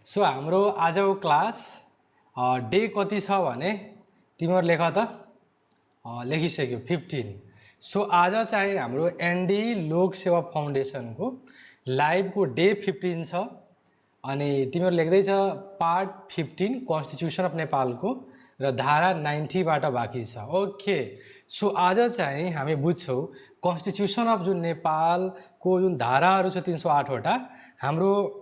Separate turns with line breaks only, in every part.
So हाम्रो आजको class day कति छ भने तिमीहरू लेख त लेखिसक्यो 15। सो आज चाहिँ हाम्रो एनडी लोक सेवा फाउन्डेसनको लाइभको डे 15 छ अनि तिमीहरू लेख्दैछ पार्ट 15 कन्स्टिट्युसन अफ नेपालको र धारा 90 बाट बाँकी छ। ओके, सो आज चाहिँ हामी बुझ्छौँ कन्स्टिट्युसन अफ जुन नेपालको जुन धाराहरू छ 308 वटा हाम्रो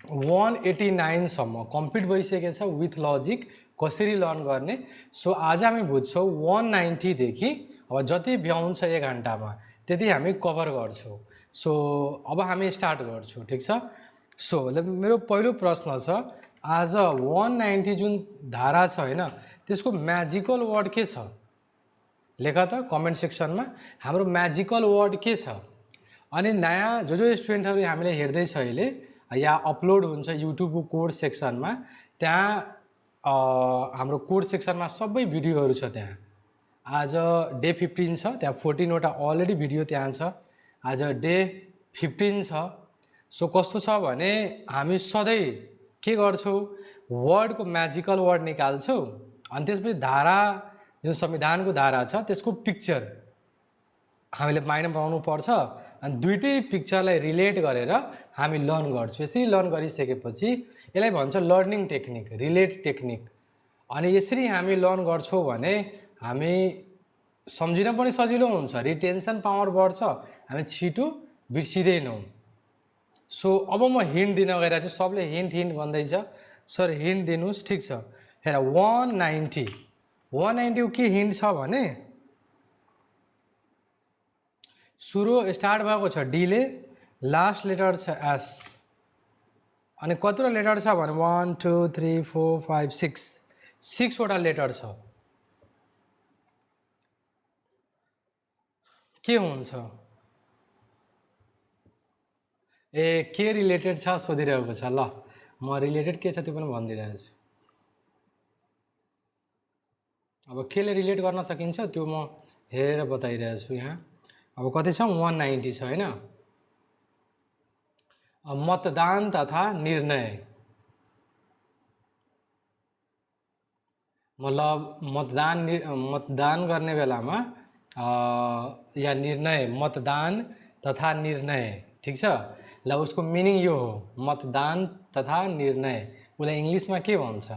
189 सम्म कम्प्लिट भइसकेको छ विथ लजिक कसरी लर्न गर्ने। सो आज हामी बुझ्छौँ 190 देखि अब जति भ्याउँछ 1 घन्टामा त्यति हामी कभर गर्छौँ। सो अब हामी स्टार्ट गर्छौँ, ठिक छ। सो मेरो पहिलो प्रश्न छ, आज 190 जुन धारा छ हैन त्यसको म्याजिकल वर्ड के छ? लेख त कमेन्ट सेक्सनमा हाम्रो म्याजिकल वर्ड के छ। अनि नयाँ जो स्टुडेन्टहरू हामीले हेर्दैछ अहिले या अपलोड हुन्छ युट्युबको कोर्स सेक्सनमा, त्यहाँ हाम्रो कोर्स सेक्सनमा सबै भिडियोहरू छ। त्यहाँ आज डे 15 छ, त्यहाँ 14 वटा अलरेडी भिडियो त्यहाँ छ। आज डे 15 छ। सो कस्तो छ भने हामी सधैँ के गर्छौँ, वर्डको म्याजिकल वर्ड निकाल्छौँ अनि त्यसपछि धारा जुन संविधानको धारा छ त्यसको पिक्चर हामीले माइन्डमा बनाउनु पर्छ अनि दुईटै पिक्चरलाई रिलेट गरेर हामी लर्न गर्छौँ। यसरी लर्न गरिसकेपछि यसलाई भन्छ लर्निङ टेक्निक, रिलेट टेक्निक। अनि यसरी हामी लर्न गर्छौँ भने हामी सम्झिन पनि सजिलो हुन्छ, रिटेन्सन पावर बढ्छ, हामी छिटो बिर्सिँदैनौँ। सो अब म हिन्ट दिन गइरहेको छु, सबले हिन्ट भन्दैछ सर हिन्ट दिनुहोस्, ठिक छ। हेर 190 के हिन्ट छ भने सुरु स्टार्ट भएको छ डीले, लास्ट लेटर छ एस अनि कतिवटा लेटर छ भने 1 2 3 4 5 6 वटा लेटर छ। के हुन्छ? ए के रिलेटेड छ सोधिरहेको छ। ल म रिलेटेड के छ त्यो पनि भनिदिइरहेको छु। अब केले रिलेट गर्न सकिन्छ त्यो म हेरेर बताइरहेको छु। यहाँ अब कति छ? 190 छ हैन। मतदान तथा निर्णय, मतलब मतदान गर्ने बेलामा या निर्णय, मतदान तथा निर्णय, ठिक छ। ल उसको मिनिङ यो हो, मतदान तथा निर्णय। उसलाई इङ्ग्लिसमा के भन्छ?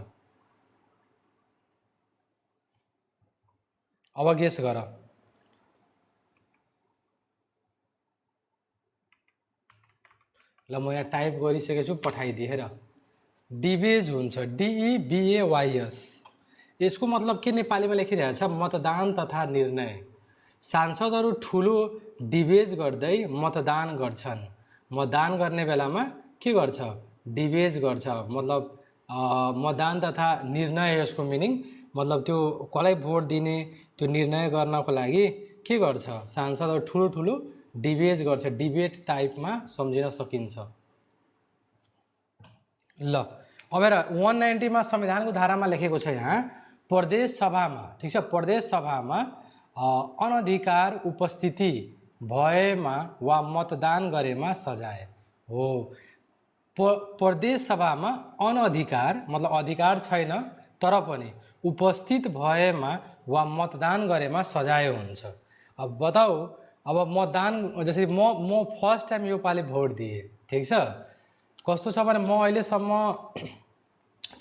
अब गेस गर। ल म यहाँ टाइप गरिसकेको छु, पठाइदिए। हेर डिबेज हुन्छ, DEBAYS। यसको मतलब के नेपालीमा लेखिरहेको छ? मतदान तथा निर्णय। सांसदहरू ठुलो डिबेज गर्दै मतदान गर्छन्। मतदान गर्ने बेलामा के गर्छ? डिबेज गर्छ। मतलब मतदान तथा निर्णय, यसको मिनिङ मतलब त्यो कसलाई भोट दिने त्यो निर्णय गर्नको लागि के गर्छ? सांसदहरू ठुलो डिबेज गर्छ। डिबेट टाइपमा सम्झिन सकिन्छ। ल अब हेर 190 मा संविधानको धारामा लेखेको छ यहाँ प्रदेश सभामा, ठिक छ, प्रदेश सभामा अनधिकार उपस्थिति भएमा वा मतदान गरेमा सजाय हो। प्रदेश सभामा अनधिकार मतलब अधिकार छैन तर पनि उपस्थित भएमा वा मतदान गरेमा सजाय हुन्छ। अब बताऊ, अब मतदान जसरी म फर्स्ट टाइम यो पालि भोट दिएँ, ठिक छ। कस्तो छ भने म अहिलेसम्म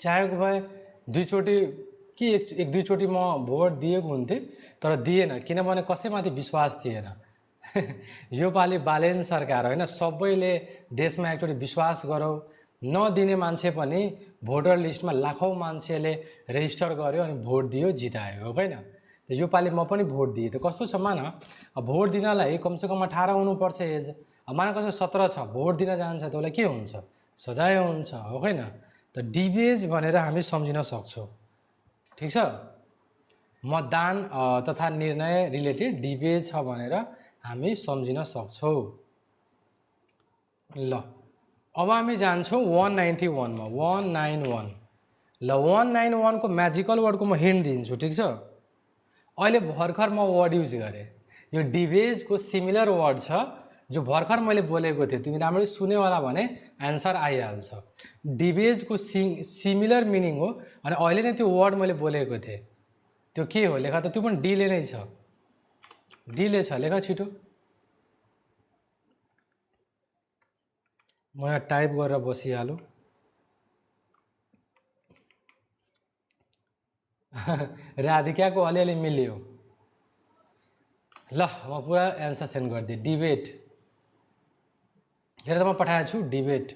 चाहेको भए दुईचोटि कि एक दुईचोटि म भोट दिएको हुन्थेँ तर दिएन, किनभने कसैमाथि विश्वास थिएन। यो पालि बालेन सरकार होइन, सबैले देशमा एकचोटि विश्वास गरौँ। नदिने मान्छे पनि भोटर लिस्टमा लाखौँ मान्छेले रेजिस्टर गर्यो अनि भोट दियो, जितायो, हो होइन। यो पालि म पनि भोट दिएँ। त कस्तो छ मान, भोट दिनलाई कमसेकम 18 हुनुपर्छ एज। मान कसै 17 छ भोट दिन जान्छ त उसलाई के हुन्छ? सजाय हुन्छ, हो होइन। त डिबेज भनेर हामी सम्झिन सक्छौँ, ठिक छ। मतदान तथा निर्णय रिलेटेड डिबेज छ भनेर हामी सम्झिन सक्छौँ। ल अब हामी जान्छौँ 191 मा। 191 ल 191 को म्याजिकल वर्डको म हिन्ट दिन्छु, ठिक छ। अहिले भर्खर म वर्ड युज गरेँ, यो डिबेजको सिमिलर वर्ड छ जो भर्खर मैले बोलेको थिएँ तिमी राम्ररी सुन्यो होला भने आन्सर आइहाल्छ। डिबेजको सिमिलर मिनिङ हो अनि अहिले नै त्यो वर्ड मैले बोलेको थिएँ त्यो के हो लेख त, त्यो पनि डीले नै छ, डीले छ, लेख छिटो। म यहाँ टाइप गरेर बसिहालौँ। राधिकाको अलिअलि मिल्यो। ल म पुरा एन्सर सेन्ड गरिदिएँ। डिबेट, हेर त म पठाएको छु डिबेट,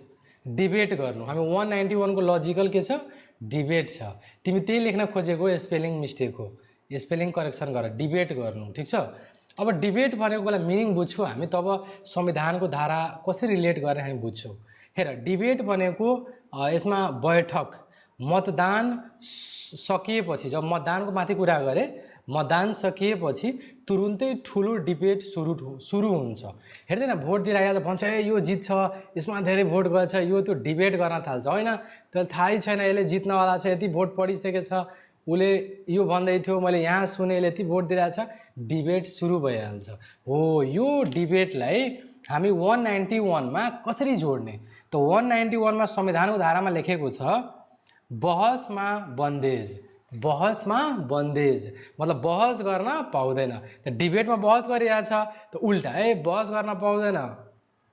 डिबेट गर्नु। हामी 191 को लजिकल के छ, डिबेट छ। तिमी त्यही लेख्न खोजेको स्पेलिङ मिस्टेक हो, स्पेलिङ करेक्सन गर, डिबेट गर्नु, ठिक छ। अब डिबेट भनेको बेला मिनिङ बुझ्छौँ हामी तब संविधानको धारा कसरी रिलेट गरेर हामी बुझ्छौँ। हेर डिबेट भनेको यसमा बैठक, मतदान सकिएपछि, जब मतदानको माथि कुरा गरे, मतदान सकिएपछि तुरुन्तै ठुलो डिबेट सुरु हुन्छ। हेर्दैन भोट दिएर आएर भन्छ ए यो जित्छ, यसमा धेरै भोट गर्छ, यो त्यो डिबेट गर्न थाल्छ होइन। तर थाहै छैन यसले जित्नवाला छ, यति भोट पडिसकेको छ, उसले यो भन्दै थियो, मैले यहाँ सुने यसले यति भोट दिइरहेछ, डिबेट सुरु भइहाल्छ। हो यो डिबेटलाई हामी 191 मा कसरी जोड्ने, त 191 मा संविधानको धारामा लेखेको छ बहसमा बन्देज, बहसमा बन्देज मतलब बहस गर्न पाउँदैन। त डिबेटमा बहस गरिरहेछ त उल्टा ए बहस गर्न पाउँदैन,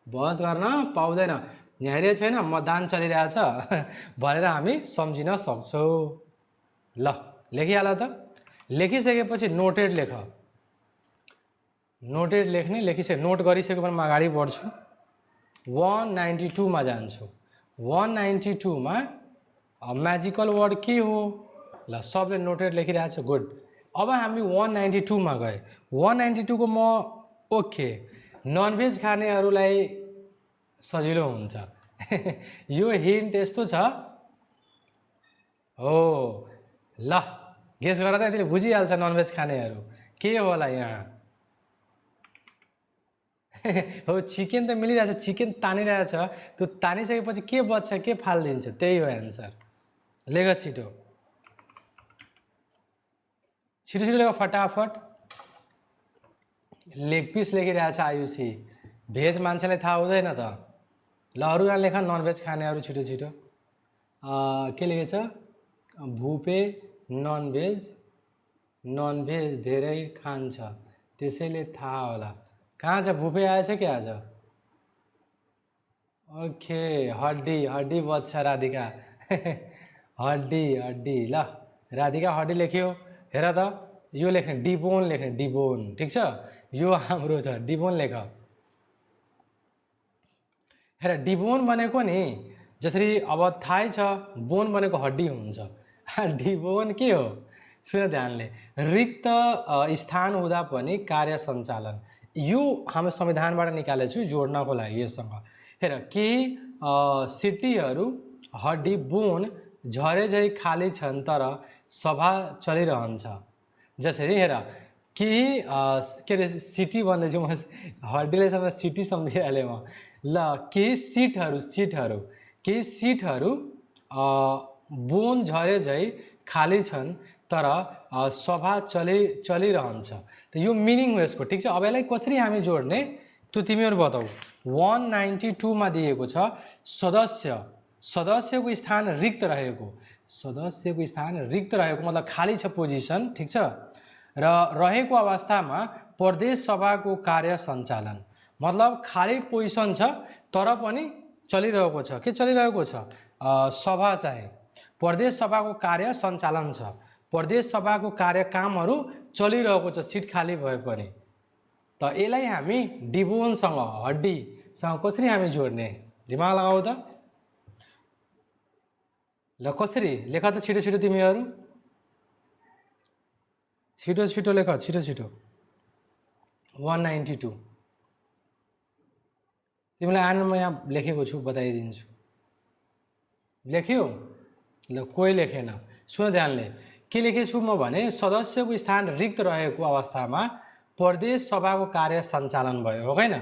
बहस गर्न पाउँदैन, यहाँ हेरेको छैन मतदान चलिरहेछ भनेर हामी सम्झिन सक्छौँ। ल लेखिहाल त, लेखिसकेपछि नोटेड लेख, नोटेड लेख्ने, लेखिसके नोट गरिसक्यो भने म अगाडि बढ्छु। 192 मा जान्छु। 192 मा म्याजिकल वर्ड के हो, ल सबले नोटेड लेखिरहेको छ, गुड। अब हामी 192 मा गए। 192 को म ओके, ननभेज खानेहरूलाई सजिलो हुन्छ यो हिन्ट यस्तो छ हो। ल गेस गर त, यतिले बुझिहाल्छ ननभेज खानेहरू के होला यहाँ हो चिकन त मिलिरहेछ, चिकन तानिरहेछ, त्यो तानिसकेपछि के बच्छ, के फालिदिन्छ, त्यही हो एन्सर। लेख छिटो, छिटो छिटो लेख फटाफट। लेग पिस लेखिरहेछ आयुषी, भेज मान्छेलाई थाहा हुँदैन त। ल अरूजना लेख ननभेज खानेहरू छिटो छिटो। के लेखेछ, भुपे ननभेज, ननभेज धेरै खान्छ त्यसैले थाहा होला। कहाँ छ भुपे, आएछ कि आज? ओके हड्डी, हड्डी बच्छ राधिका हड्डी हड्डी, ल राधिका हड्डी लेख्यो। हेर त यो लेख्ने डिबोन लेख्ने, डिबोन, ठिक छ, यो हाम्रो छ डिबोन लेख। हेर डिबोन भनेको नि जसरी अब थाहै छ बोन भनेको हड्डी हुन्छ डिबोन के हो सुन ध्यानले, रिक्त स्थान हुँदा पनि कार्य सञ्चालन, यो हाम्रो संविधानबाट निकालेको छु जोड्नको लागि योसँग। हेर केही सिटीहरू हड्डी बोन झरेझै खाली छन् तर सभा चलिरहन्छ। जसरी हेर केही के अरे सिटी भन्दैछु म, हड्डीले सम्झ सिटी सम्झिहालेँ म। ल केही सिटहरू केही सिटहरू बोन झरेझै खाली छन् तर सभा चलिरहन्छ। त यो मिनिङ हो यसको, ठिक छ। अब यसलाई कसरी हामी जोड्ने त्यो तिमीहरू बताऊ। 192 मा दिएको छ सदस्य, सदस्यको स्थान रिक्त रहेको, सदस्यको स्थान रिक्त रहेको मतलब खाली छ पोजिसन, ठिक छ, र रहेको अवस्थामा प्रदेश सभाको कार्य सञ्चालन मतलब खाली पोजिसन छ तर पनि चलिरहेको छ, के चलिरहेको छ, सभा चाहिँ प्रदेश सभाको कार्य सञ्चालन छ, प्रदेश सभाको कार्य कामहरू चलिरहेको छ सिट खाली भए पनि। त यसलाई हामी डिबोनसँग हड्डीसँग कसरी हामी जोड्ने, दिमाग लगाऊ त। ल कसरी लेख त छिटो छिटो तिमीहरू, छिटो छिटो लेख, छिटो छिटो। 192 तिमीलाई आन म यहाँ लेखेको छु बताइदिन्छु। लेख्यो? ल कोही लेखेन, सुन ध्यानले। के लेखेछु म भने सदस्यको स्थान रिक्त रहेको अवस्थामा प्रदेश सभाको कार्य सञ्चालन भयो, हो हैन।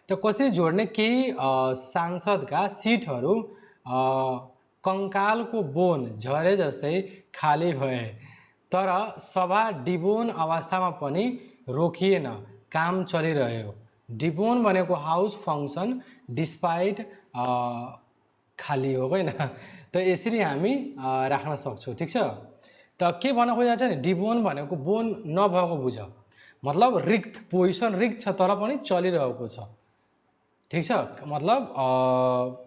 त कसरी जोड्ने, केही सांसदका सिटहरू कङ्कालको बोन झरे जस्तै खाली भए तर सभा डिबोन अवस्थामा पनि रोकिएन, काम चलिरह्यो। डिपोन भनेको हाउस फङ्सन डिस्पाइट खाली हो होइन। त यसरी हामी राख्न सक्छौँ, ठिक छ। त के भन्न खोजेको छ नि, डिबोन भनेको बोन नभएको बुझ, मतलब रिक्त, पोजिसन रिक्त छ तर पनि चलिरहेको छ, ठिक छ। मतलब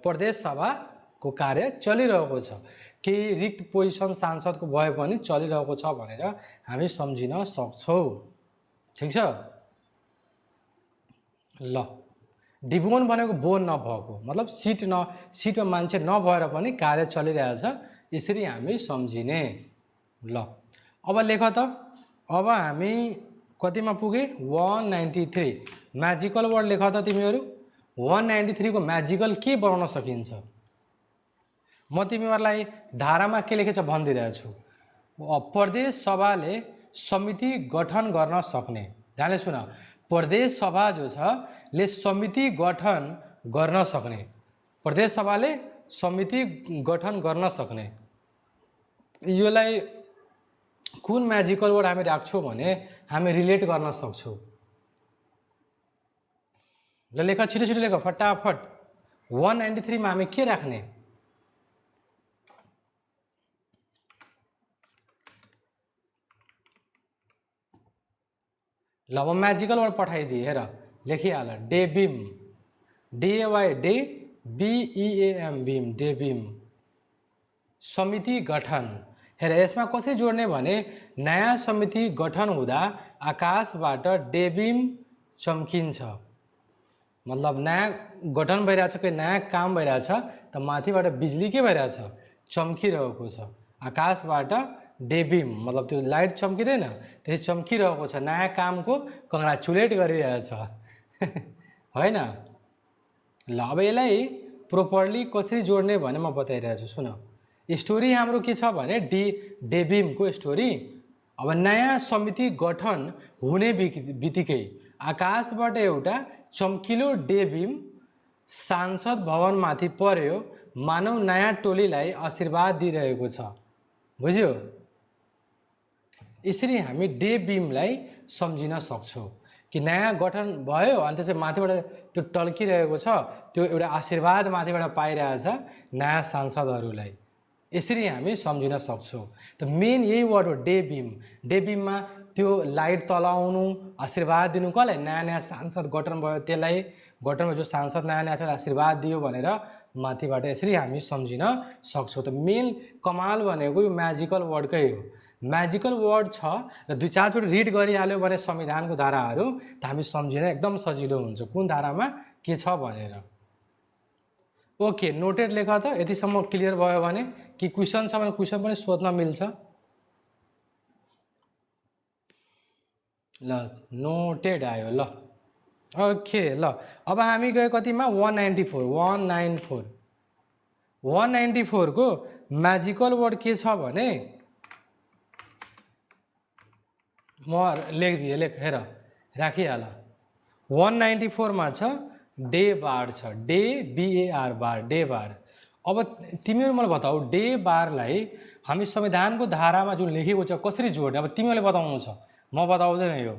प्रदेश सभाको कार्य चलिरहेको छ, केही रिक्त पोजिसन सांसदको भए पनि चलिरहेको छ भनेर हामी सम्झिन सक्छौँ, ठिक छ। ल डिबोन भनेको बोन नभएको, मतलब सिटमा मान्छे नभएर पनि कार्य चलिरहेछ, यसरी हामी सम्झिने। ल अब लेख त, अब हामी कतिमा पुगे, 193। म्याजिकल वर्ड लेख त तिमीहरू। 193 को म्याजिकल के बनाउन सकिन्छ, म तिमीहरूलाई धारामा के लेखेछ भनिदिइरहेछु। प्रदेश सभाले समिति गठन गर्न सक्ने, ध्यानले सुन, प्रदेश सभा जो छ ले समिति गठन गर्न सक्ने, प्रदेश सभाले समिति गठन गर्न सक्ने, योलाई कुन म्याजिकल वर्ड हामी राख्छौँ भने हामी रिलेट गर्न सक्छौँ। ल लेख, छिटो छिटो लेख फटाफट। 193 मा हामी के राख्ने, ल अब म्याजिकल वर्ड पठाइदिए, हेर लेखिहाल, डेबिम, डिएवाई डे बिइएएम बिम, डेबिम, समिति गठन। हेर यसमा कसरी जोड्ने भने नयाँ समिति गठन हुँदा आकाशबाट डेबिम चम्किन्छ, मतलब नयाँ गठन भइरहेछ, कि नयाँ काम भइरहेछ त माथिबाट बिजुली के भइरहेछ, चम्किरहेको छ। आकाशबाट डेबिम मतलब त्यो लाइट चम्किँदैन, त्यसै चम्किरहेको छ, नयाँ कामको कङ्ग्रेचुलेट गरिरहेछ होइन। ल अब यसलाई प्रोपरली कसरी जोड्ने भने म बताइरहेछु, सुन। स्टोरी हाम्रो के छ भने डेबिमको स्टोरी, अब नयाँ समिति गठन हुने बित्तिकै आकाशबाट एउटा चम्किलो डेबिम सांसद भवनमाथि पर्यो, मानव नयाँ टोलीलाई आशीर्वाद दिइरहेको छ, बुझ्यो। यसरी हामी डेबिमलाई सम्झिन सक्छौँ कि नयाँ गठन भयो अनि त्यसपछि माथिबाट त्यो टल्किरहेको छ, त्यो एउटा आशीर्वाद माथिबाट पाइरहेछ नयाँ सांसदहरूलाई, यसरी हामी सम्झिन सक्छौँ। त मेन यही वर्ड हो डेबिम। डेबिममा त्यो लाइट तलाउनु, आशीर्वाद दिनु, कसलाई, नयाँ नयाँ सांसद गठन भयो त्यसलाई, गठन भयो जो सांसद नयाँ नयाँ छ आशीर्वाद दियो भनेर माथिबाट यसरी हामी सम्झिन सक्छौँ। त मेन कमाल भनेको यो म्याजिकल वर्डकै हो। म्याजिकल वर्ड छ र दुई चारचोटि रिड गरिहाल्यो भने संविधानको धाराहरू त हामी सम्झिन एकदम सजिलो हुन्छ कुन धारामा के छ भनेर। ओके, नोटेड लेख त, यतिसम्म क्लियर भयो भने, कि क्वेसन छ भने क्वेसन पनि सोध्न मिल्छ। ल नोटेड आयो, ल ओके। ल अब हामी गयो कतिमा, 194। 194 को म्याजिकल वर्ड के छ भने, म लेखिदिएँ, लेख, हेर राखिहाल। 194 मा छ डे बार छ, डे बिएआर बार, डे बार। अब तिमीहरू मलाई बताऊ डे बारलाई हामी संविधानको धारामा जुन लेखेको छ कसरी जोड्ने, अब तिमीहरूले बताउनु छ, म बताउँदैन। यो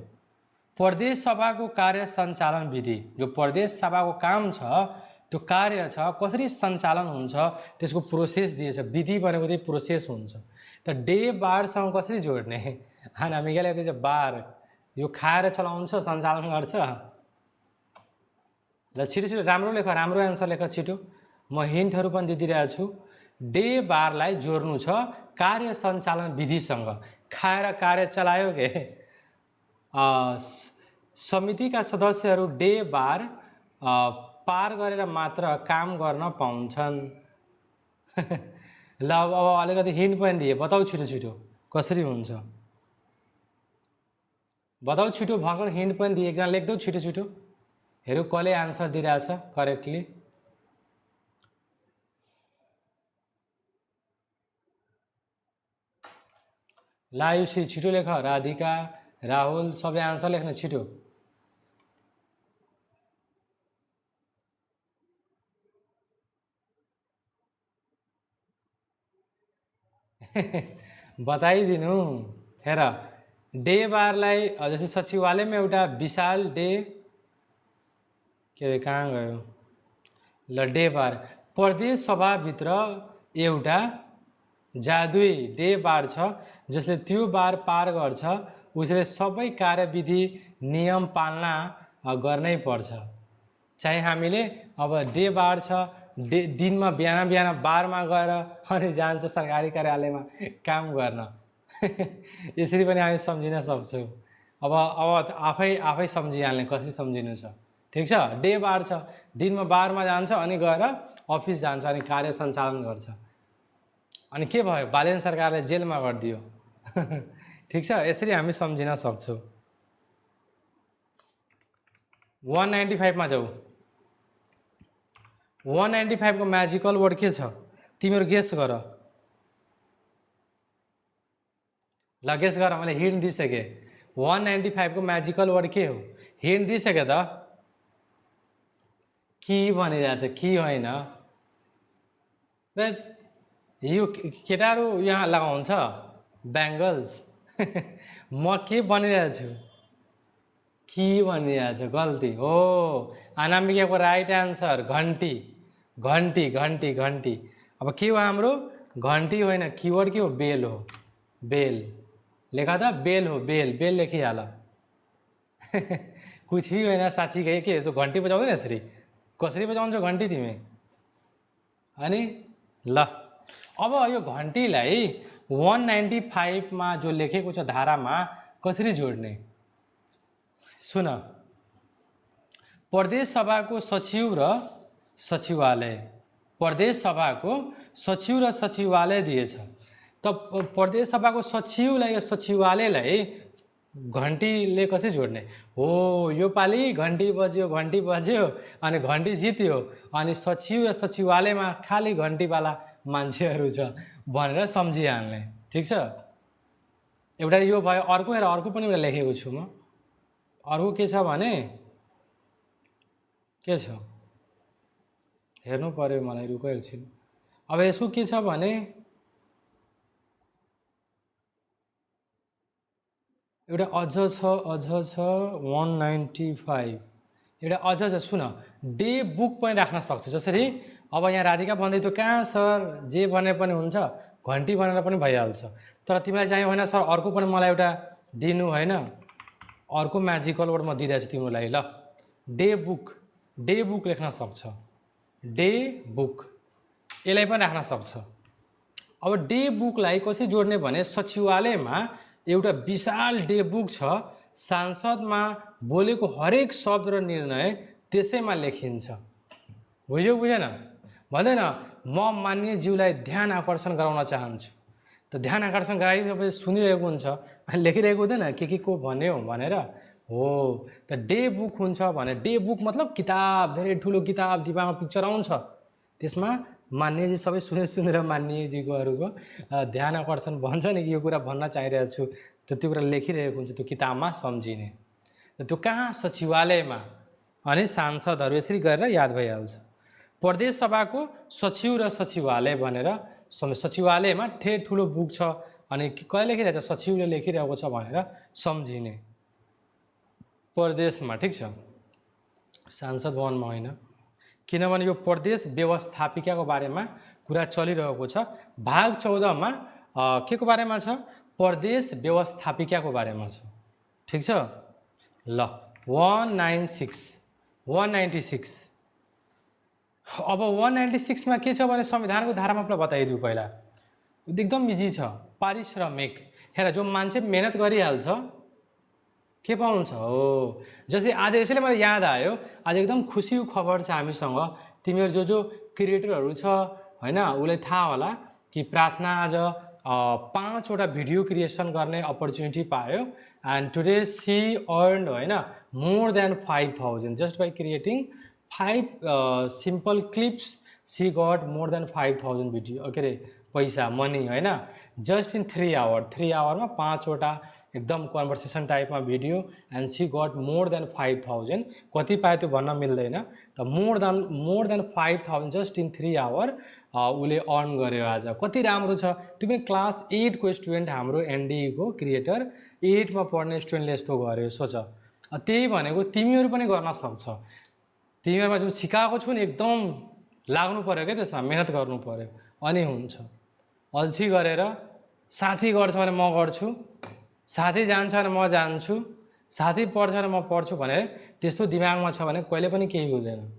प्रदेश सभाको कार्य सञ्चालन विधि, जो प्रदेश सभाको काम छ त्यो कार्य छ कसरी सञ्चालन हुन्छ त्यसको प्रोसेस दिएछ, विधि भनेको चाहिँ प्रोसेस हुन्छ। त डे बारसँग कसरी जोड्ने, हामी के लेख्दैछ, बार, यो खाएर चलाउँछ, सञ्चालन गर्छ। ल छिटो छिटो राम्रो लेख, राम्रो एन्सर लेख छिटो, म हिन्टहरू पनि दिइदिइरहेको छु। डे बारलाई जोड्नु छ कार्य सञ्चालन विधिसँग, खाएर कार्य चलायो के, समितिका सदस्यहरू डे बार पार गरेर मात्र काम गर्न पाउँछन् ल अब अलिकति हिन्ट पनि दिए, बताऊ छिटो छिटो कसरी हुन्छ, बताऊ छिटो, भर्खर हिन्ट पनि दिए, एकजना लेख्दौ छिटो छिटो, हेरौँ कसले आन्सर दिइरहेछ करेक्टली। लायुसी छिटो लेख, राधिका, राहुल सबै आन्सर लेख्न छिटो। बताइदिनु, हेर डे बारलाई जस्तै सचिवालयमा एउटा विशाल डे के कहाँ गयो ल डे बार प्रदेश सभाभित्र एउटा जादुई डे बार छ जसले त्यो बार पार गर्छ उसले सबै कार्यविधि नियम पालना गर्नै पर्छ। चाहे हामीले अब डे बार छ दिनमा बिहान बिहान बारमा गएर अनि जान्छ सरकारी कार्यालयमा काम गर्न यसरी पनि हामी सम्झिन सक्छौँ। अब आफै सम्झिहाल्ने कसरी सम्झिनु छ। ठिक छ, डे बार छ दिनमा बारमा जान्छ अनि गएर अफिस जान्छ अनि कार्य सञ्चालन गर्छ। अनि के भयो बालेन सरकारले जेलमा गरिदियो ठिक छ, यसरी हामी सम्झिन सक्छौँ। 195 मा जाऊ। 195 को म्याजिकल वर्ड के छ तिमीहरू गेस गर। ल गेस गर, मैले हिन्ट दिइसकेँ। 195 को म्याजिकल वर्ड के हो हिन्ट दिइसकेँ त। की भनिरहेछ कि होइन यो केटाहरू यहाँ लगाउँछ ब्याङ्गल्स म के भनिरहेको छु कि भनिरहेको छु गल्ती हो। अनामिकाको राइट एन्सर घन्टी घन्टी घन्टी घन्टी। अब के हो हाम्रो घन्टी होइन किवर्ड के हो बेल हो। बेल लेखा त बेल हो बेल बेल लेखिहाल कुछ भी होइन साँच्ची के यसो घन्टी बजाउँदैन यसरी कसरी बजाउँछौ घन्टी तिमी अनि ल। अब यो घन्टीलाई 195 मा जो लेखेको छ धारामा कसरी जोड्ने सुन। प्रदेश सभाको सचिव र सचिवालय, प्रदेश सभाको सचिव र सचिवालय दिएछ त प्रदेश सभाको सचिवलाई र सचिवालयलाई घन्टीले कसरी जोड्ने हो। यो पालि घन्टी बज्यो अनि घन्टी जित्यो अनि सचिव र सचिवालयमा खाली घन्टीवाला मान्छेहरू छ भनेर सम्झिहाल्ने। ठिक छ, एउटा यो भयो। अर्को हेर अर्को पनि एउटा लेखेको छु म। अर्को के छ भने के छ हेर्नु पर्यो मलाई, रुक एकछिन। अब यसको के छ भने एउटा अझ छ 195 एउटा अझ छ सुन डे बुक पनि राख्न सक्छ। जसरी अब यहाँ राधिका भन्दै थियो कहाँ सर जे भने पनि हुन्छ घन्टी भनेर पनि भइहाल्छ। तर तिमीलाई चाहिँ होइन सर अर्को पनि मलाई एउटा दिनु होइन अर्को म्याजिकल वर्ड म दिइरहेको छु तिमीलाई। ल डे बुक लेख्न सक्छ डे बुक यसलाई पनि राख्न सक्छ। अब डे बुकलाई कसरी जोड्ने भने सचिवालयमा एउटा विशाल डे बुक छ सांसदमा बोलेको हरेक शब्द र निर्णय त्यसैमा लेखिन्छ। बुझ्यो बुझेन भन्दैन म माननीय ज्यूलाई ध्यान आकर्षण गराउन चाहन्छु त ध्यान आकर्षण गराइसकेपछि सुनिरहेको हुन्छ अनि लेखिरहेको हुँदैन के को भन्यो भनेर हो। त डे बुक हुन्छ भने डे बुक मतलब किताब धेरै ठुलो किताब दिमागमा पिक्चर आउँछ त्यसमा मान्यजी सबै सुनेर मान्यजीकोहरूको ध्यान आकर्षण भन्छ नि कि यो कुरा भन्न चाहिरहेको छु त त्यो कुरा लेखिरहेको हुन्छ त्यो किताबमा सम्झिने। त त्यो कहाँ सचिवालयमा अनि सांसदहरू यसरी गरेर याद भइहाल्छ। प्रदेश सभाको सचिव र सचिवालय भनेर सचिवालयमा ठे ठुलो बुक छ अनि कहिले लेखिरहेको छ सचिवले लेखिरहेको छ भनेर सम्झिने प्रदेशमा। ठिक छ, सांसद भवनमा होइन किनभने यो प्रदेश व्यवस्थापिकाको बारेमा कुरा चलिरहेको छ। भाग 14 मा के को बारेमा छ प्रदेश व्यवस्थापिकाको बारेमा छ। ठिक छ ल 196 अब 196 मा के छ भने संविधानको धारामा बताइदिउ पहिला एकदम इजी छ। पारिश्रमिक हेर जो मान्छे मेहनत गरिहाल्छ के पाउँछ हो। जस्तै आज यसैले मलाई याद आयो आज एकदम खुसीको खबर छ हामीसँग तिमीहरू जो क्रिएटरहरू छ होइन उसलाई थाहा होला कि प्रार्थना आज 5 वटा भिडियो क्रिएसन गर्ने अपर्च्युनिटी पायो एन्ड टुडे सी अर्न्ड होइन more than 5000 just by creating 5 simple clips she got more than 5000 video के अरे पैसा मनी होइन जस्ट इन 3 आवरमा 5 वटा एकदम कन्भर्सेसन टाइपमा video and she got more than 5000 कति पायो त्यो भन्न मिल्दैन त more than 5000 just in 3 hour उसले अर्न गर्यो आज। कति राम्रो छ। त्यो पनि क्लास 8 को स्टुडेन्ट हाम्रो एनडीको क्रिएटर 8 मा पढ्ने स्टुडेन्टले यस्तो गर्यो सोच। त्यही भनेको तिमीहरू पनि गर्न सक्छ। तिमीहरूमा जुन सिकाएको छु नि एकदम लाग्नु पऱ्यो क्या त्यसमा, मेहनत गर्नु पऱ्यो अनि हुन्छ। अल्छी गरेर साथी गर्छ भने म गर्छु, साथी जान्छ भने म जान्छु, साथी पढ्छ भने म पढ्छु भनेर त्यस्तो दिमागमा छ भने कहिले पनि केही हुँदैन।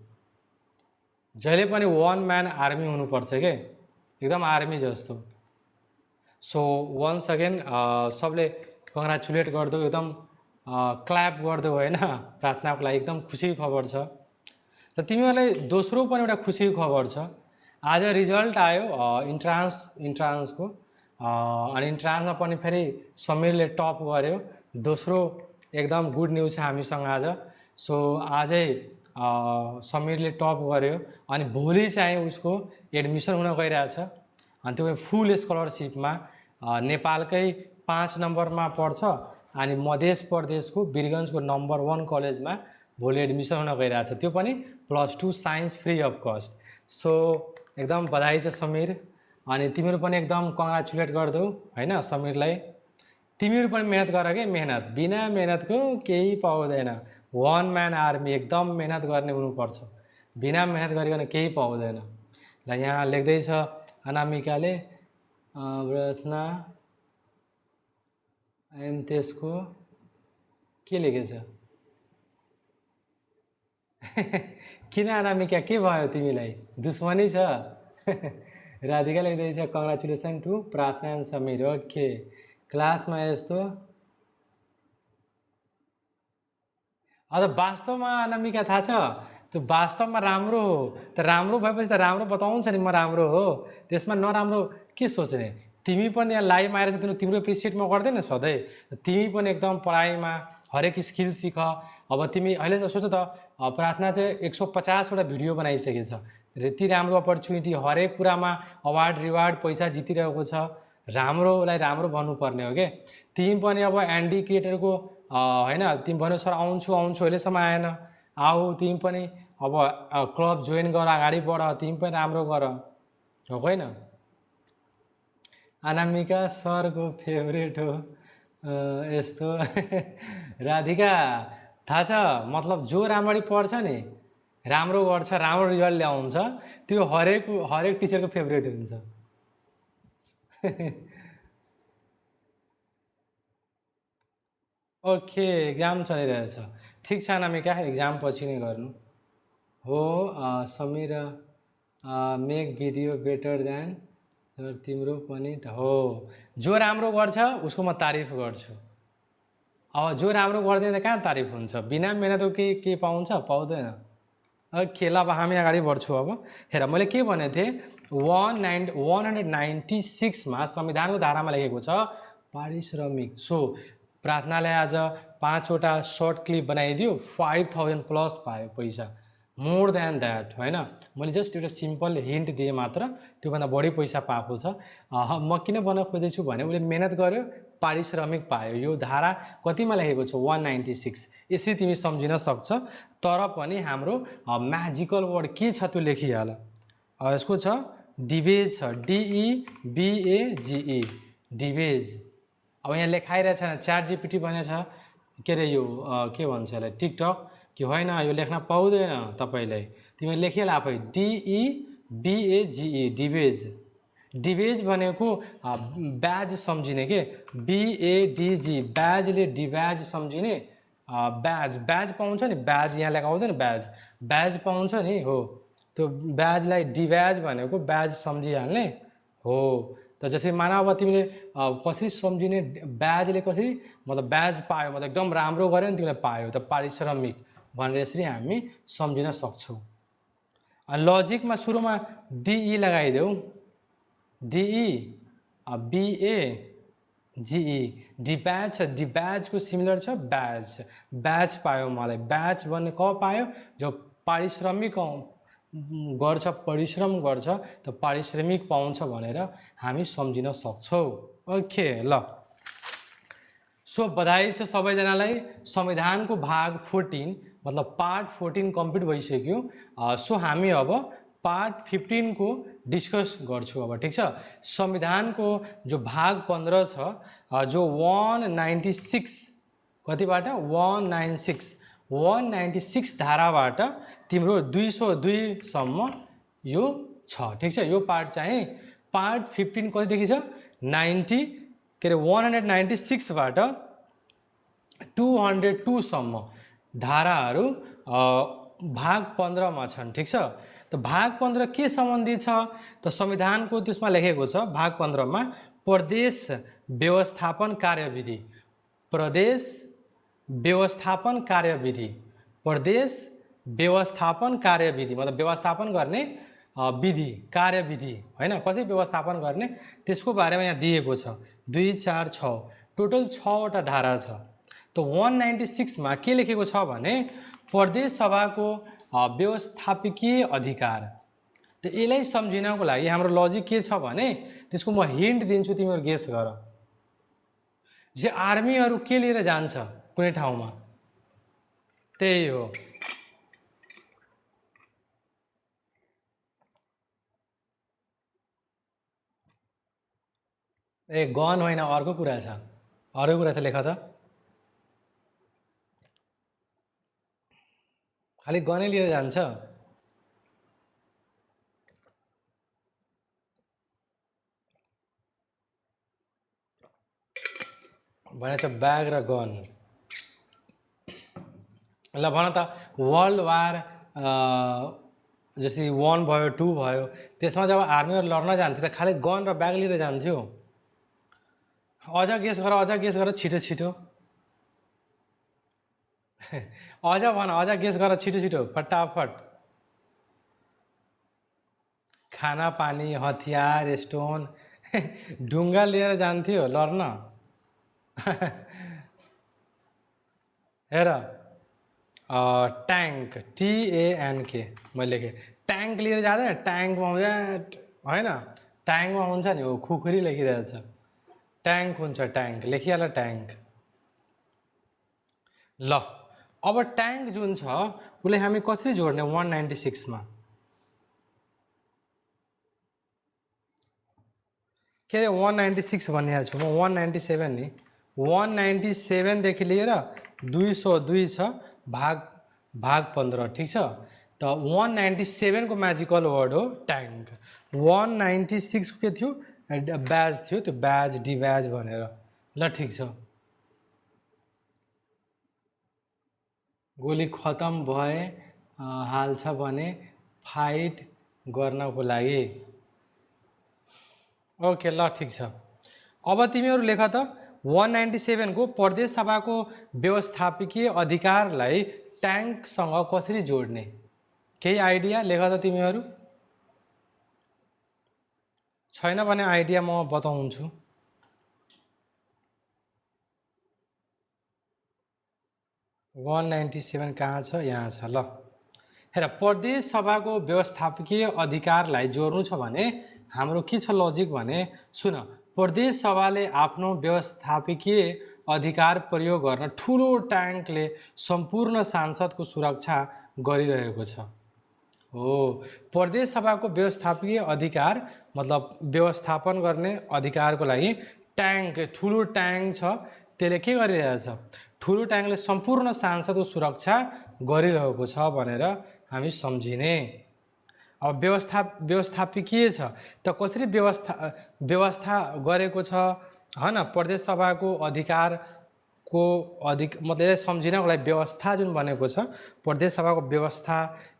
जहिले पनि वान म्यान आर्मी हुनुपर्छ के, एकदम आर्मी जस्तो। सो वन्स अगेन सबले कङ्ग्रेचुलेट गरिदेऊ, एकदम क्ल्याप गरिदेऊ होइन प्रार्थनाको लागि। एकदम खुसीको खबर छ। र तिमीहरूलाई दोस्रो पनि एउटा खुसीको खबर छ। आज रिजल्ट आयो इन्ट्रान्सको, अनि इन्ट्रान्समा पनि फेरि समीरले टप गर्यो। दोस्रो एकदम गुड न्युज छ हामीसँग आज। सो आजै समीरले टप गर्यो अनि भोलि चाहिँ उसको एडमिसन हुन गइरहेछ, अनि त्यो फुल स्कलरसिपमा नेपालकै 5 नम्बरमा पढ्छ अनि मध्य प्रदेशको वीरगन्जको नम्बर 1 कलेजमा भोलि एडमिसन हुन गइरहेछ, त्यो पनि +2 science free of cost. So एकदम बधाई छ समीर। अनि तिमीहरू पनि एकदम कङ्ग्रेचुलेट गरिदेऊ होइन समीरलाई। तिमीहरू पनि मेहनत गर के, मेहनत बिना मेहनतको केही पाउँदैन। वान म्यान आर्मी एकदम मेहनत गर्ने हुनुपर्छ, बिना मेहनत गरिकन केही पाउँदैन। ल यहाँ लेख्दैछ अनामिकाले प्रार्थना त्यसको के लेखेछ किन अनामिका के भयो तिमीलाई, दुश्मनी छ? राधिका लेख्दैछ कङ्ग्रेचुलेसन टु प्रार्थना एन्ड समीर। ओके, क्लासमा यस्तो अब वास्तवमा अनामिका थाहा छ त्यो वास्तवमा राम्रो हो, त राम्रो भएपछि त राम्रो बताउँछ नि म राम्रो हो, त्यसमा नराम्रो के सोच्ने। तिमी पनि यहाँ लाइभ आएर चाहिँ तिम्रो एप्रिसिएट म गर्दैन सधैँ। तिमी पनि एकदम पढाइमा हरेक स्किल सिक। अब तिमी अहिले त सोच त प्रार्थना चाहिँ 150वटा भिडियो बनाइसकेछ, यति राम्रो अपर्च्युनिटी, हरेक कुरामा अवार्ड रिवार्ड पैसा जितिरहेको छ। राम्रोलाई राम्रो भन्नुपर्ने हो क्या। तिमी पनि अब एन्डी क्रिएटरको होइन, तिमी भन्यो सर आउँछु आउँछु अहिलेसम्म आएन, आऊ तिमी पनि अब क्लब जोइन गर, अगाडि बढ, तिमी पनि राम्रो गर, हो होइन? अनामिका सरको फेभरेट हो यस्तो। राधिका थाहा छ मतलब जो राम्ररी पढ्छ नि, राम्रो गर्छ, राम्रो रिजल्ट ल्याउँछ, त्यो हरेक टिचरको फेभरेट हुन्छ। ओके, एक्जाम चलिरहेछ, ठिक छ अनामिका, एक्जाम पछि नै गर्नु हो। Samir make video better than sir, तिम्रो पनि त हो। जो राम्रो गर्छ उसको म तारिफ गर्छु। अब जो राम्रो गर्दैन त कहाँ तारिफ हुन्छ? बिना मेहनतको के पाउँछ? पाउँदैन। ओके, ल अब हामी अगाडि बढ्छौँ। अब हेर मैले के भनेको थिएँ, 196मा संविधानको धारामा लेखेको छ पारिश्रमिक। सो प्रार्थनाले आज 5वटा सर्ट क्लिप बनाइदियो, 5000+ पायो पैसा, मोर देन द्याट होइन। मैले जस्ट एउटा सिम्पल हिन्ट दिएँ मात्र, त्योभन्दा बढी पैसा पाएको छ। म किन भन्न खोज्दैछु भने उसले मेहनत गर्यो, पारिश्रमिक पायो। यो धारा कतिमा लेखेको छ? 196। यसरी तिमी सम्झिन सक्छ। तर पनि हाम्रो म्याजिकल वर्ड के छ त्यो लेखिहाल। यसको छ डिबेज छ, DEBAGE, डिबेज। अब यहाँ लेखाइरहेछ च्याट जिपिटी भनेछ के अरे यो के भन्छ यसलाई, टिकटक कि होइन यो लेख्न पाउँदैन तपाईँलाई, तिमी लेखिहाल आफै, DEBAGE, डिबेज। डिबेज भनेको ब्याज सम्झिने के, BADG, ब्याजले डिब्याज सम्झिने। ब्याज पाउँछ नि, ब्याज यहाँ लेखाउँदैन, ब्याज पाउँछ नि, हो त्यो ब्याजलाई डिब्याज भनेको ब्याज सम्झिहाल्ने हो। त जसरी माना अब तिमीले कसरी सम्झिने, ब्याजले कसरी मतलब ब्याज पायो मतलब एकदम राम्रो गऱ्यो नि तिमीले पायो, त पारिश्रमिक भनेर यसरी हामी सम्झिन सक्छौँ। लजिकमा सुरुमा DE लगाइदेऊ, DE BAGE, डिब्याज छ, डिब्याजको सिमिलर छ ब्याज, ब्याज पायो मलाई। ब्याज भन्ने कब पायो? जो पारिश्रमिक गर्छ, परिश्रम गर्छ त पारिश्रमिक पाउँछ भनेर हामी सम्झिन सक्छौँ। ओके, ल सो बधाई छ सबैजनालाई। संविधानको भाग 14 मतलब पार्ट 14 कम्प्लिट भइसक्यो। सो हामी अब पार्ट 15 को डिस्कस गर्छु अब, ठिक छ? संविधानको जो भाग 15 छ, जो 196 कतिबाट 196 धाराबाट तिम्रो 202 सम्म यो छ। ठिक छ, यो पार्ट चाहिँ पार्ट 15 कतिदेखि छ 90 के अरे 196 बाट 202 सम्म धाराहरू भाग 15 मा छन्। ठिक छ, त भाग 15 के सम्बन्धी छ त संविधानको त्यसमा लेखेको छ भाग 15 मा प्रदेश व्यवस्थापन कार्यविधि, प्रदेश व्यवस्थापन कार्यविधि, प्रदेश व्यवस्थापन कार्यविधि मतलब व्यवस्थापन गर्ने विधि कार्यविधि हैन, कसरी व्यवस्थापन गर्ने त्यसको बारेमा यहाँ दिएको छ। 2 4 6 टोटल 6 वटा धारा छ। त 196 मा के लेखेको छ भने प्रदेश सभाको व्यवस्थापकीय अधिकार। त यसलाई सम्झिनको लागि हाम्रो लजिक के छ भने त्यसको म हिन्ट दिन्छु, तिमीहरू गेस गर। जे आर्मीहरू के लिएर जान्छ कुनै ठाउँमा, त्यही हो ए गन होइन, अर्को कुरा छ, अर्को कुरा छ, लेख त। खालि गनै लिएर जान्छ भनेको छ, ब्याग र गन। ल भन त वर्ल्ड वार जस्तै 1 भयो 2 भयो त्यसमा जब आर्मीहरू लड्न जान्थ्यो त खालि गन र ब्याग लिएर जान्थ्यो। अझ गेस गर छिटो छिटो अझ भन, अझ गेस गर छिटो छिटो फटाफट। खाना पानी हतियार स्टोन ढुङ्गा लिएर जान्थ्यो लड्न हेर ट्याङ्क TANK मैले लेखेँ, ट्याङ्क लिएर जाँदैन, ट्याङ्कमा हुन्छ होइन, ट्याङ्कमा हुन्छ नि, हो खुकुरी लेखिरहेछ, ट्याङ्क हुन्छ, ट्याङ्क लेखिहाल ट्याङ्क। ल अब ट्याङ्क जुन छ उसलाई हामी कसरी जोड्ने 196 मा, के अरे 196 भनिरहेको छु म, 197 नि, 197 देखि लिएर 202 छ भाग 15। ठिक छ, त 197 को म्याजिकल वर्ड हो ट्याङ्क। 196 के थियो ब्याज थियो, त्यो ब्याज डिब्याज भनेर। ल ठिक छ, गोली खतम भए हाल्छ भने फाइट गर्नको लागि। ओके ल ठिक छ, अब तिमीहरू लेख त 197 को प्रदेश सभाको व्यवस्थापकीय अधिकारलाई ट्याङ्कसँग कसरी जोड्ने, केही आइडिया लेख त तिमीहरू? छैन भने आइडिया म बताउँछु। वान 97 कहाँ छ, यहाँ छ। ल हेर, प्रदेश सभाको व्यवस्थापकीय अधिकारलाई जोड्नु छ भने हाम्रो के छ लजिक भने सुन, प्रदेश सभाले आफ्नो व्यवस्थापकीय अधिकार प्रयोग गर्न ठुलो ट्याङ्कले सम्पूर्ण सांसदको सुरक्षा गरिरहेको छ। हो, प्रदेश सभाको व्यवस्थापकीय अधिकार मतलब व्यवस्थापन गर्ने अधिकारको लागि ट्याङ्क, ठुलो ट्याङ्क छ, त्यसले के गरिरहेछ, ठुलो ट्याङ्कले सम्पूर्ण सांसदको सुरक्षा गरिरहेको छ भनेर हामी सम्झिने। अब व्यवस्थापकीय छ त कसरी व्यवस्था गरेको छ हैन, प्रदेश सभाको अधिकारको मतलब सम्झिनको लागि व्यवस्था जुन बनेको छ प्रदेश सभाको व्यवस्था,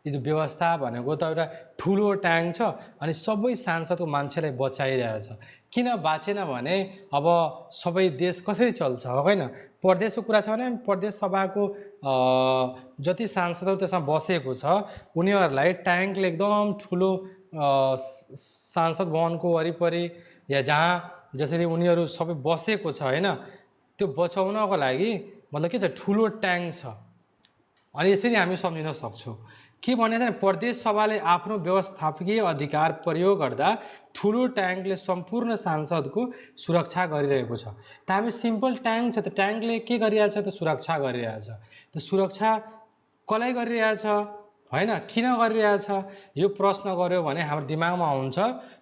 यो व्यवस्था भनेको त एउटा ठुलो ट्याङ्क छ अनि सबै सांसदको मान्छेलाई बचाइरहेछ। किन बाँचेन भने अब सबै देश कसरी चल्छ होइन, प्रदेशको कुरा छ भने प्रदेश सभाको जति सांसदहरू त्यसमा बसेको छ उनीहरूलाई ट्याङ्कले एकदम ठुलो सांसद भवनको वरिपरि या जहाँ जसरी उनीहरू सबै बसेको छ होइन, त्यो बचाउनको लागि मतलब के छ, ठुलो ट्याङ्क छ। अनि यसरी हामी सम्झिन सक्छौँ के भने प्रदेश सभाले आफ्नो व्यवस्थापकीय अधिकार प्रयोग गर्दा ठुलो ट्याङ्कले सम्पूर्ण सांसदको सुरक्षा गरिरहेको छ। त हामी सिम्पल ट्याङ्क छ त ट्याङ्कले के गरिरहेछ त सुरक्षा गरिरहेछ। त सुरक्षा कसलाई गरिरहेछ होइन, किन गरिरहेछ, यो प्रश्न गर्यो भने हाम्रो दिमागमा आउँछ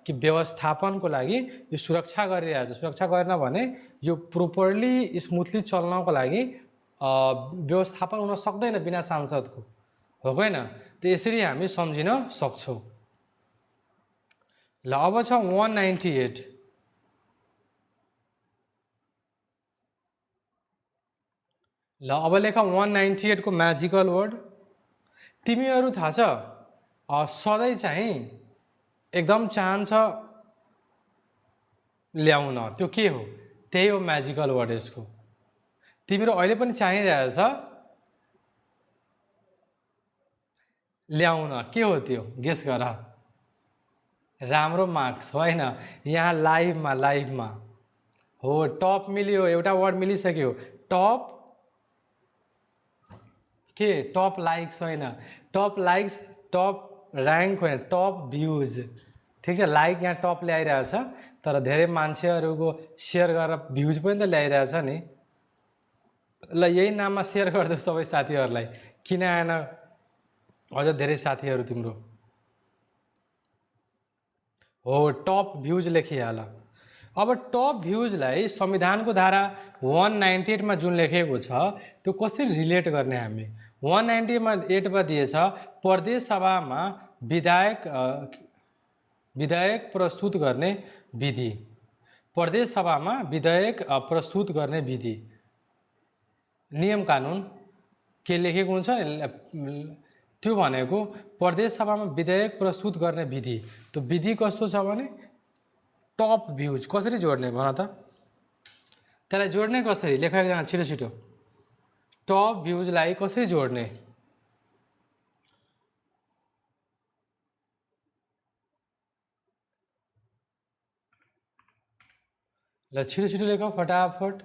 कि व्यवस्थापनको लागि यो सुरक्षा गरिरहेछ। सुरक्षा गरेन भने यो प्रोपरली स्मुथली चल्नको लागि व्यवस्थापन हुन सक्दैन बिना सांसदको, हो होइन। त यसरी हामी सम्झिन सक्छौँ। ल अब छ 198। ल अब लेख 198 को म्याजिकल वर्ड। तिमीहरू थाहा छ सधैँ चाहिँ एकदम चाहन्छ ल्याउन, त्यो के हो? त्यही हो म्याजिकल वर्ड यसको। तिमीहरू अहिले पनि चाहिरहेछ ल्याउन, के हो त्यो? गेस गर। राम्रो मार्क्स होइन, यहाँ लाइभमा हो। टप मिल्यो, एउटा वर्ड मिलिसक्यो। टप के? टप लाइक्स होइन, टप लाइक्स टप ऱ्याङ्क होइन, टप भ्युज। ठिक छ, लाइक यहाँ टप ल्याइरहेछ, तर धेरै मान्छेहरूको सेयर गरेर भ्युज पनि त ल्याइरहेछ नि। ल यही नाममा सेयर गरिदेऊ सबै साथीहरूलाई, किन आएन अझ धेरै साथीहरू तिम्रो? हो, टप भ्युज लेखिहाल। अब टप भ्युजलाई संविधानको धारा 198 मा जुन लेखेको छ त्यो कसरी रिलेट गर्ने हामी? 198 मा दिएछ प्रदेश सभामा विधायक प्रस्तुत गर्ने विधि। प्रदेश सभामा विधेयक प्रस्तुत गर्ने विधि, नियम कानुन के लेखेको हुन्छ त्यो भनेको प्रदेश सभामा विधेयक प्रस्तुत गर्ने विधि। त्यो विधि कस्तो छ भने टप भ्युज। कसरी जोड्ने भन त? त्यसलाई जोड्ने कसरी? लेख एकजना छिटो छिटो। टप भ्युजलाई कसरी जोड्ने? ल छिटो छिटो लेख फटाफट।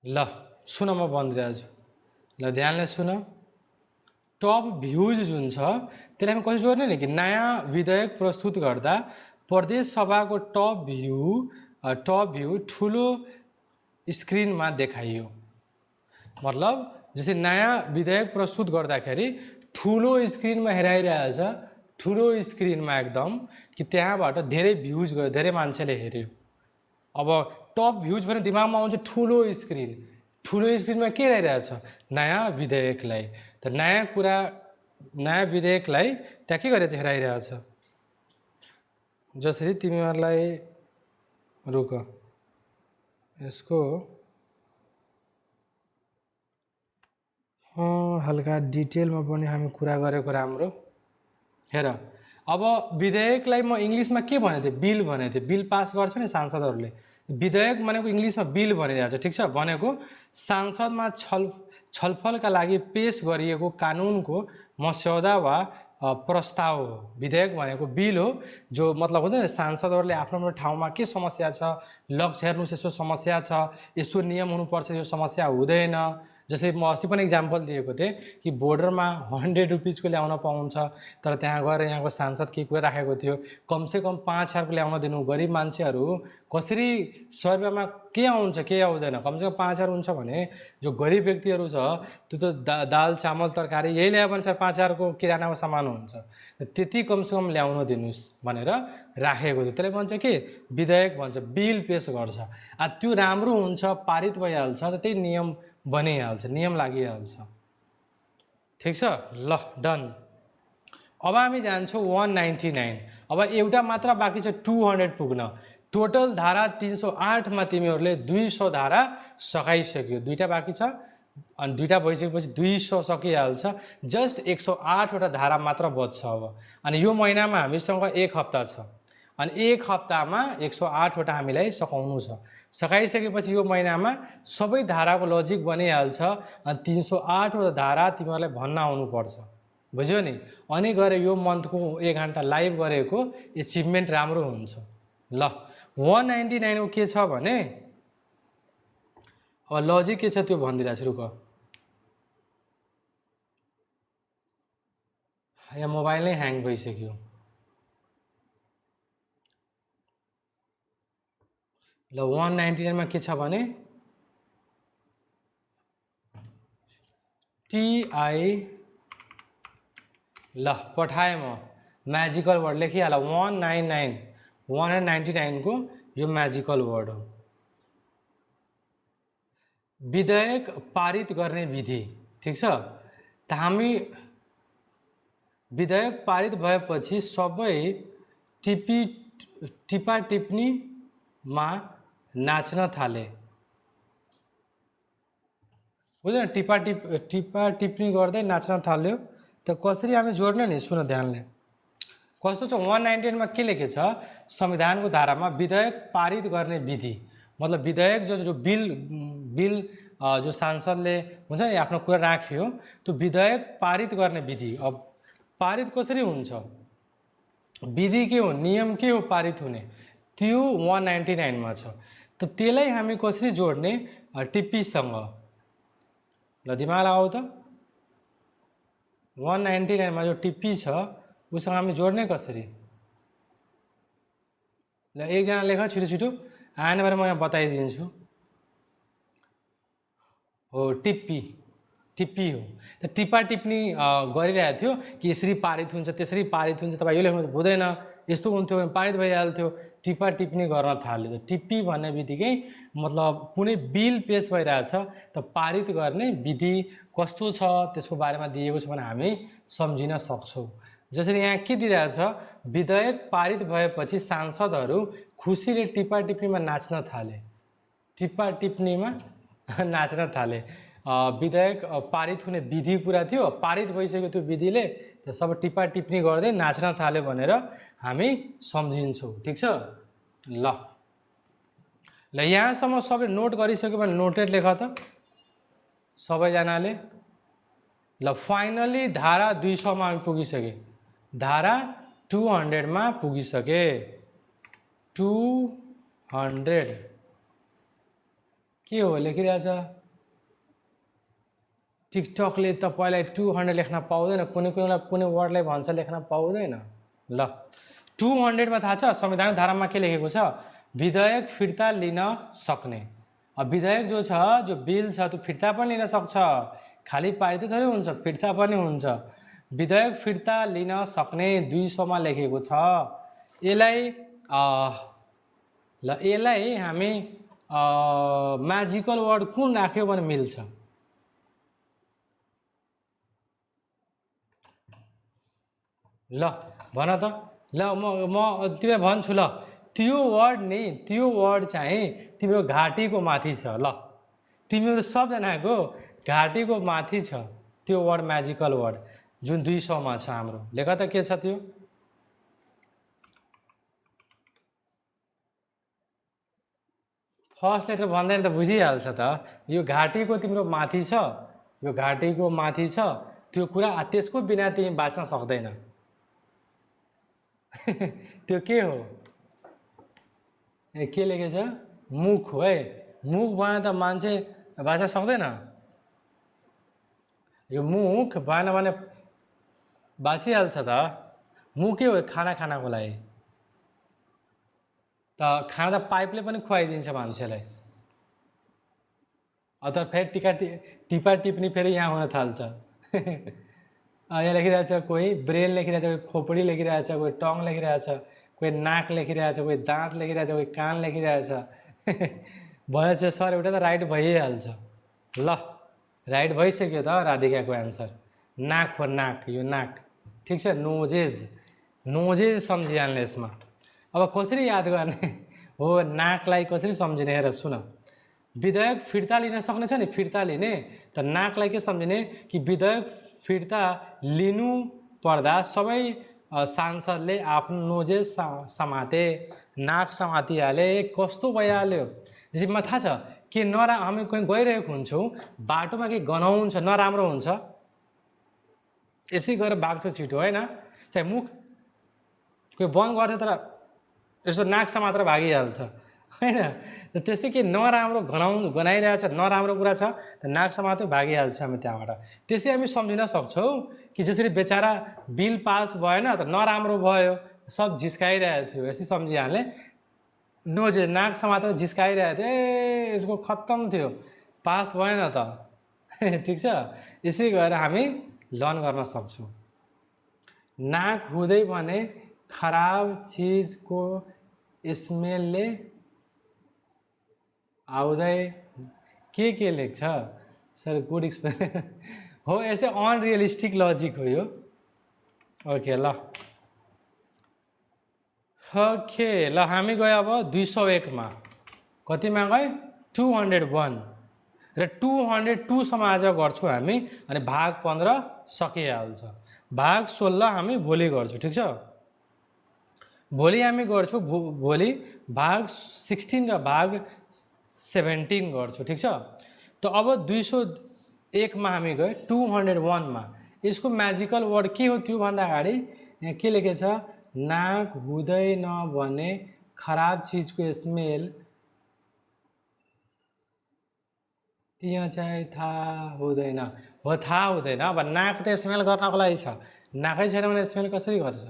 ल सुन, म भनिदिरहेको छु, ल ध्यानले सुन। टप भ्युज जुन छ त्यसलाई हामी कसरी जोड्ने नि कि नयाँ विधेयक प्रस्तुत गर्दा प्रदेश सभाको टप भ्यू ठुलो स्क्रिनमा देखाइयो। मतलब जस्तै नयाँ विधेयक प्रस्तुत गर्दाखेरि ठुलो स्क्रिनमा हेराइरहेछ, ठुलो स्क्रिनमा एकदम, कि त्यहाँबाट धेरै भ्युज गयो, धेरै मान्छेले हेऱ्यो। अब टप भ्युज भने दिमागमा आउँछ ठुलो स्क्रिन। ठुलो स्क्रिनमा के हेरिरहेछ? नयाँ विधेयकलाई। त नयाँ कुरा, नयाँ विधेयकलाई त्यहाँ के गरेर हेराइरहेछ? जसरी तिमीहरूलाई रुक, यसको हल्का डिटेलमा पनि हामी कुरा गरेको राम्रो। हेर, अब विधेयकलाई म इङ्ग्लिसमा के भनेको थिएँ? बिल भनेको थिएँ। बिल पास गर्छ नि सांसदहरूले। विधेयक भनेको इङ्ग्लिसमा बिल भनिरहेको छ। ठिक छ, भनेको संसदमा छलफलका लागि पेश गरिएको कानुनको मस्यौदा वा प्रस्ताव हो। विधेयक भनेको बिल हो, जो मतलब हुँदैन सांसदहरूले आफ्नो आफ्नो ठाउँमा के समस्या छ, लक्ष्य हेर्नुहोस् यस्तो समस्या छ, यस्तो नियम हुनुपर्छ, यो समस्या हुँदैन। जस्तै म अस्ति पनि इक्जाम्पल दिएको थिएँ कि बोर्डरमा 100 रुपिजको ल्याउन पाउँछ, तर त्यहाँ गएर यहाँको सांसद के कुरा राखेको थियो, कमसेकम 5,000को ल्याउन दिनु। गरिब मान्छेहरू कसरी 100 रुपियाँमा के आउँछ के आउँदैन, कमसेकम 5,000 हुन्छ भने जो गरिब व्यक्तिहरू छ त्यो त दाल चामल तरकारी यही ल्यायो भने 5,000को किरानाको सामान हुन्छ, त्यति कमसेकम ल्याउन दिनुहोस् भनेर राखेको थियो। त्यसले भन्छ के? विधेयक भन्छ, बिल पेश गर्छ। त्यो राम्रो हुन्छ, पारित भइहाल्छ, त त्यही नियम बनिहाल्छ, नियम लागिहाल्छ। ठिक छ, ल डन। अब हामी जान्छौँ 199। अब एउटा मात्र बाँकी छ 200 पुग्न। टोटल धारा 308 मा तिमीहरूले 200 धारा सकाइसक्यो। दुईटा बाँकी छ, अनि दुईटा भइसकेपछि 200 सकिहाल्छ। जस्ट 108 वटा धारा मात्र बच्छ अब। अनि यो महिनामा हामीसँग 1 हप्ता छ, अनि 1 हप्तामा 108 वटा हामीलाई सकाउनु छ। सकाइसकेपछि यो महिनामा सबै धाराको लजिक बनिहाल्छ, अनि 308 वटा धारा तिमीहरूलाई भन्न आउनुपर्छ। बुझ्यो नि? अनि गएर यो मन्थको 1 घन्टा लाइभ गरेको एचिभमेन्ट राम्रो हुन्छ। ल 199 को के छ भने अब लजिक के छ त्यो भनिदिरहेको छु। रुक, यहाँ मोबाइल नै ह्याङ भइसक्यो। ल 199 मा के छ भने TI, ल पठाएँ म, म्याजिकल वर्ड लेखिहाल 199 को यो म्याजिकल वर्ड हो। विधेयक पारित गर्ने विधि, ठिक छ। त हामी विधेयक पारित भएपछि सबै टिपा टिप्पणीमा नाच्न थाले। बुझ्यो, टिपा टिप्पणी गर्दै नाच्न थाल्यो। त कसरी हामी जोड्ने नि, सुन ध्यानले। कस्तो छ 198 मा के लेखेछ, संविधानको धारामा विधेयक पारित गर्ने विधि, मतलब विधेयक जो बिल जो सांसदले हुन्छ नि आफ्नो कुरा राख्यो, त्यो विधेयक पारित गर्ने विधि। अब पारित कसरी हुन्छ, विधि के हो, नियम के हो पारित हुने, त्यो 199 मा छ। त त्यसलाई हामी कसरी जोड्ने, टिप्पीसँग। ल दिमाग लगाऊ त, 199 मा जो टिप्पी छ उसँग हामी जोड्ने कसरी। ल एकजना लेख छिटो छिटो, आएन भने म यहाँ बताइदिन्छु। हो टिप्पी हो। त टिपा टिप्पणी गरिरहेको थियो कि यसरी पारित हुन्छ त्यसरी पारित हुन्छ, तपाईँ यो लेख्नु हुँदैन, यस्तो हुन्थ्यो भने पारित भइहाल्थ्यो। टिपा टिप्पणी गर्न थाल्यो। त टिप्पी भन्ने बित्तिकै मतलब कुनै बिल पेस भइरहेछ त पारित गर्ने विधि कस्तो छ त्यसको बारेमा दिएको छ भने हामी सम्झिन सक्छौँ। जसरी यहाँ के दिइरहेछ, विधेयक पारित भएपछि सांसदहरू खुसीले टिपा टिप्पणीमा नाच्न थाले। टिपा टिप्पणीमा नाच्न थाले। विधेयक पारित हुने विधि कुरा थियो, पारित भइसक्यो त्यो विधिले, त सब टिपा टिप्पणी गर्दै नाच्न थाल्यो भनेर हामी सम्झिन्छौँ, ठिक छ। ल यहाँसम्म सबै नोट गरिसक्यो भने नोटेड लेख त सबैजनाले। ल फाइनली धारा 200 मा हामी पुगिसके, धारा 200 मा पुगिसके। 200 के हो लेखिरहेछ, टिकटकले तपाईँलाई 200 लेख्न पाउँदैन, कुनै वर्डलाई भन्छ लेख्न पाउँदैन। ल 200 मा थाहा छ संविधान धारामा के लेखेको छ, विधेयक फिर्ता लिन सक्ने। अब विधेयक जो छ, जो बिल छ त्यो फिर्ता पनि लिन सक्छ, खाली पारित थोरै हुन्छ, फिर्ता पनि हुन्छ। विधेयक फिर्ता लिन सक्ने 200 मा लेखेको छ। यसलाई हामी म्याजिकल वर्ड कुन राख्यो भने मिल्छ, ल भन त। ल म तिमीलाई भन्छु। ल त्यो वर्ड चाहिँ तिम्रो घाँटीको माथि छ। ल तिमीहरू सबजनाको घाँटीको माथि छ त्यो वर्ड, म्याजिकल वर्ड जुन 200 मा छ हाम्रो। लेख त के छ त्यो। फर्स्ट लेटर भन्दैन त बुझिहाल्छ त, यो घाँटीको तिम्रो माथि छ, यो घाँटीको माथि छ त्यो कुरा, त्यसको बिना तिमी बाँच्न सक्दैन। त्यो के हो, के लेखेछ, मुख हो है। मुख भएन त मान्छे बाँच्न सक्दैन। यो मुख भएन भने बाँचिहाल्छ त। मुख के हो, खाना खानको लागि। त खाना त पाइपले पनि खुवाइदिन्छ मान्छेलाई। अन्त फेरि टिपा टिप्पणी फेरि यहाँ हुन थाल्छ। यहाँ लेखिरहेछ कोही ब्रेन लेखिरहेछ, कोही खोपडी लेखिरहेछ, कोही टङ लेखिरहेछ, कोही नाक लेखिरहेछ, कोही दाँत लेखिरहेछ, कोही कान लेखिरहेछ। भनेपछि सर एउटा त राइट भइहाल्छ। ल राइट भइसक्यो त राधिकाको एन्सर, नाक हो, नाक, यो नाक, ठिक छ। नोजेज सम्झिहाल्ने यसमा। अब कसरी याद गर्ने हो, नाकलाई कसरी सम्झिने, हेर सुन। विधेयक फिर्ता लिन सक्ने छ नि, फिर्ता लिने, त नाकलाई के सम्झिने कि विधेयक फिर्ता लिनु पर्दा सबै सांसदले आफ्नो नोजेस समाते, नाक समातिहाले। कस्तो भइहाल्यो, जिम्मा थाहा छ कि हामी कहीँ गइरहेको हुन्छौँ, बाटोमा केही गनाउँछ, नराम्रो हुन्छ, यसै गरेर भाग्छ छिटो होइन। चाहे मुख कोही बन्द गर्छ तर यसो नाक समातेर भागिहाल्छ होइन। त्यस्तै के नराम्रो गनाइरहेछ, नराम्रो कुरा छ त नाक समातेर भागिहाल्छ हामी त्यहाँबाट। त्यसै हामी सम्झिन सक्छौँ कि जसरी बेचारा बिल पास भएन त नराम्रो भयो, सब झिस्काइरहेको थियो, यसरी सम्झिहाल्ने। नोजे नाक समातेर झिस्काइरहेको थियो, ए यसको खत्तम थियो, पास भएन त। ठिक छ, यसै गरेर हामी लर्न गर्न सक्छौँ। नाक हुँदै भने खराब चिजको स्मेलले आउँदै के लेख्छ सर गुड एक्सप्लेन हो यस्तै अनरियलिस्टिक लजिक हो यो ओके ल ओके ल हामी गयो अब 201 मा कतिमा गए 201 र 202 सम्म आज गर्छौँ हामी अनि भाग 15 सकिहाल्छ भाग 16 हामी भोलि गर्छौँ ठिक छ भोलि हामी गर्छौँ भोलि भाग 16 र भाग 17 गर्छौँ ठिक छ त अब 201 मा हामी गए 201 मा यसको म्याजिकल वर्ड के हो त्यो भन्दा अगाडि यहाँ के लेखेछ नाक हुँदैन भने खराब चिजको स्मेल त्यहाँ चाहिँ थाहा हुँदैन हो थाहा हुँदैन अब नाक त स्मेल गर्नको लागि छ नाकै छैन भने स्मेल कसरी गर्छ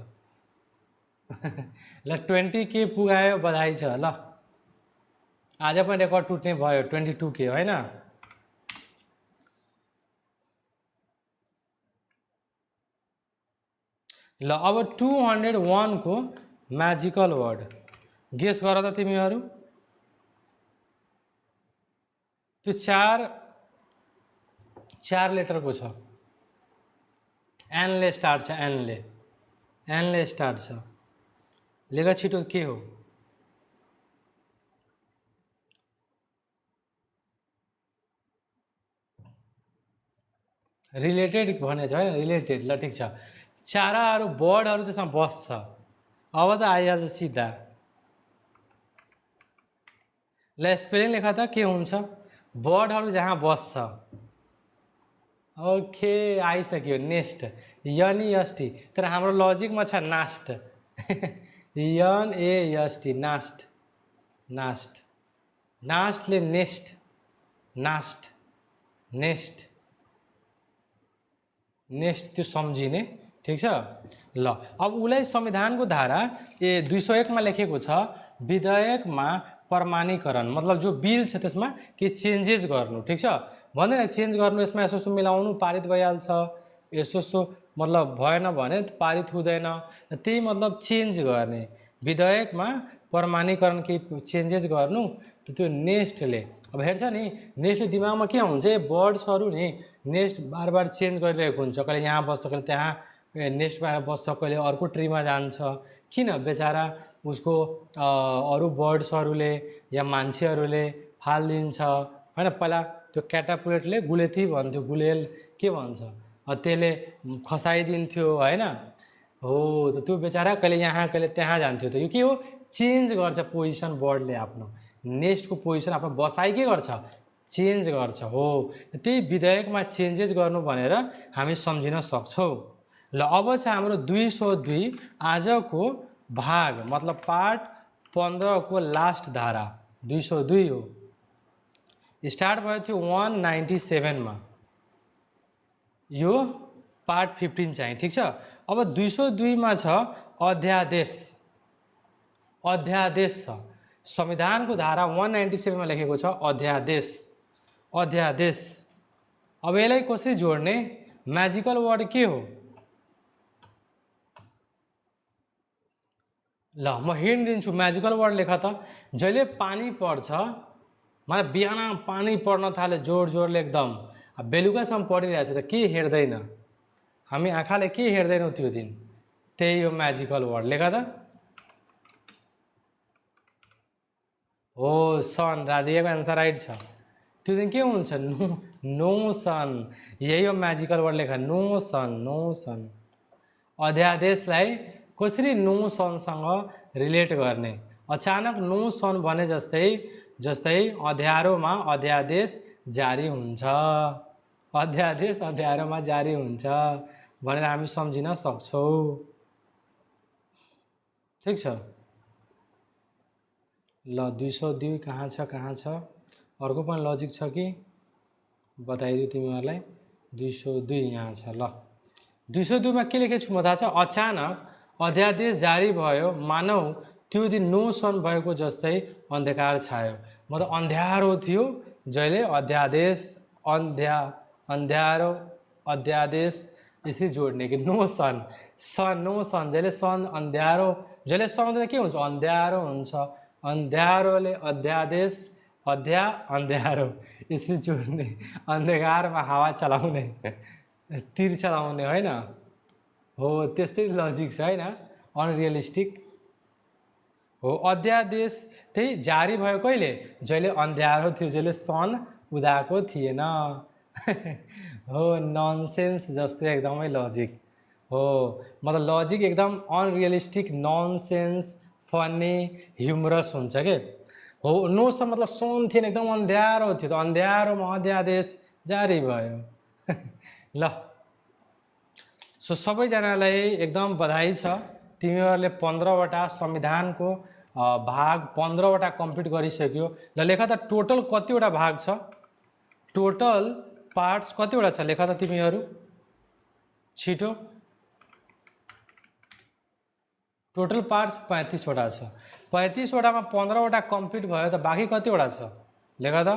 ल 20K पुगायो बधाई छ ल आज पनि रेकर्ड टुट्ने भयो 22K होइन ल अब 201 को म्याजिकल वर्ड गेस गर त तिमीहरू त्यो चार लेटरको छ एनले स्टार्ट छ एनले स्टार्ट छ लेखा छिटो के हो रिलेटेड भनेछ होइन रिलेटेड ल ठिक छ चाराहरू बर्डहरू त्यसमा बस्छ अब त आइहाल्छ सिधा ल स्पेलिङ लेखा त के हुन्छ बर्डहरू जहाँ बस्छ ओके आइसक्यो नेस्ट NEST तर हाम्रो लजिकमा छ नास्ट NAST नास्ट नास्ट नास्टले नेस्ट नास्ट नेस्ट नेक्स्ट त्यो सम्झिने ठिक छ ल अब उसलाई संविधानको धारा 201 मा लेखेको छ विधेयकमा प्रमाणीकरण मतलब जो बिल छ त्यसमा के चेन्जेस गर्नु ठिक छ भन्दैन चेन्ज गर्नु यसमा यस्तो यस्तो मिलाउनु पारित भइहाल्छ यस्तो यस्तो मतलब भएन भने पारित हुँदैन त्यही मतलब चेन्ज गर्ने विधेयकमा प्रमाणीकरण के चेन्जेस गर्नु त्यो नेक्स्टले अब हेर्छ नि नेक्स्टले दिमागमा के हुन्छ वर्ड्सहरू नि नेक्स्ट बार चेन्ज गरिरहेको हुन्छ कहिले यहाँ बस्छ कहिले त्यहाँ नेक्स्टमा बस्छ कहिले अर्को ट्रीमा जान्छ किन बेचारा उसको अरू बर्ड्सहरूले या मान्छेहरूले फालिदिन्छ होइन पहिला त्यो क्याटापुलेटले गुलेथी भन्थ्यो गुलेल के भन्छ त्यसले खसाइदिन्थ्यो होइन हो त त्यो बेचारा कहिले यहाँ कहिले त्यहाँ जान्थ्यो त यो के हो चेन्ज गर्छ पोजिसन बर्डले आफ्नो नेक्स्टको पोजिसन आफ्नो बसाइ के गर्छ चेन्ज गर्छ हो त्यही विधेयकमा चेन्जेस गर्नु भनेर हामी सम्झिन सक्छौँ ल अब चाहिँ हाम्रो 202 आजको भाग मतलब पार्ट 15 को लास्ट धारा 202 हो स्टार्ट भयो थियो 197 मा यो पार्ट 15 चाहिँ ठिक छ अब 202 मा छ अध्यादेश अध्यादेश छ संविधानको धारा 197 मा लेखेको छ अध्यादेश अध्यादेश अब यसलाई कसरी जोड्ने म्याजिकल वर्ड के हो ल म हिन्ट दिन्छु म्याजिकल वर्ड लेख त जहिले पानी पर्छ मलाई बिहान पानी पर्न थाले जोडले एकदम बेलुकासम्म परिरहेछ त के हेर्दैन हामी आँखाले के हेर्दैनौँ त्यो दिन त्यही हो म्याजिकल वर्ड लेख त हो सन राधिएको एन्सर राइट छ त्यो दिन के हुन्छ नो सन यही हो म्याजिकल वर्ड लेख नो सन अध्यादेशलाई कसरी नो सनसँग रिलेट गर्ने अचानक नो सन भने जस्तै अँध्यारोमा अध्यादेश जारी हुन्छ अध्यादेश अँध्यारोमा जारी हुन्छ भनेर हामी सम्झिन सक्छौँ ठिक छ ल 202 कहाँ छ अर्को पनि लजिक छ कि बताइदियो तिमीहरूलाई 202 यहाँ छ ल 202 मा के लेखेको छु म थाहा छ अचानक अध्यादेश जारी भयो मानौ त्यो दिन नो सन भएको जस्तै अन्धकार छायो मतलब अन्ध्यारो थियो जहिले अध्यादेश अध्यादेश यसरी जोड्ने कि नो सन, सन नो सन, जहिले सन अँध्यारो, जहिले सुहाउँदैन के हुन्छ अँध्यारो हुन्छ, अँध्यारोले अध्यादेश, अध्या अँध्यारो, यसरी जोड्ने, अन्धकारमा हावा चलाउने, तीर चलाउने होइन हो, त्यस्तै लजिक छ होइन, अनरियलिस्टिक हो। अध्यादेश त्यही जारी भयो कहिले, जहिले अँध्यारो थियो, जहिले सन उदाएको थिएन हो। ननसेन्स जस्तै एकदमै लजिक हो, मतलब लजिक एकदम अनरियलिस्टिक, ननसेन्स, फनी, ह्युमरस हुन्छ के हो। नो सन मतलब सन थिएन, एकदम अँध्यारो थियो, त अँध्यारोमा अध्यादेश जारी भयो ल। सो सबैजनालाई एकदम बधाई छ, तिमीहरूले 15वटा संविधानको भाग 15वटा कम्प्लिट गरिसक्यो। ल लेख त टोटल कतिवटा भाग छ, टोटल पार्ट्स कतिवटा छ लेख त तिमीहरू छिटो। टोटल पार्ट्स 35वटा छ, 35वटामा 15वटा कम्प्लिट भयो त बाँकी कतिवटा छ लेख त।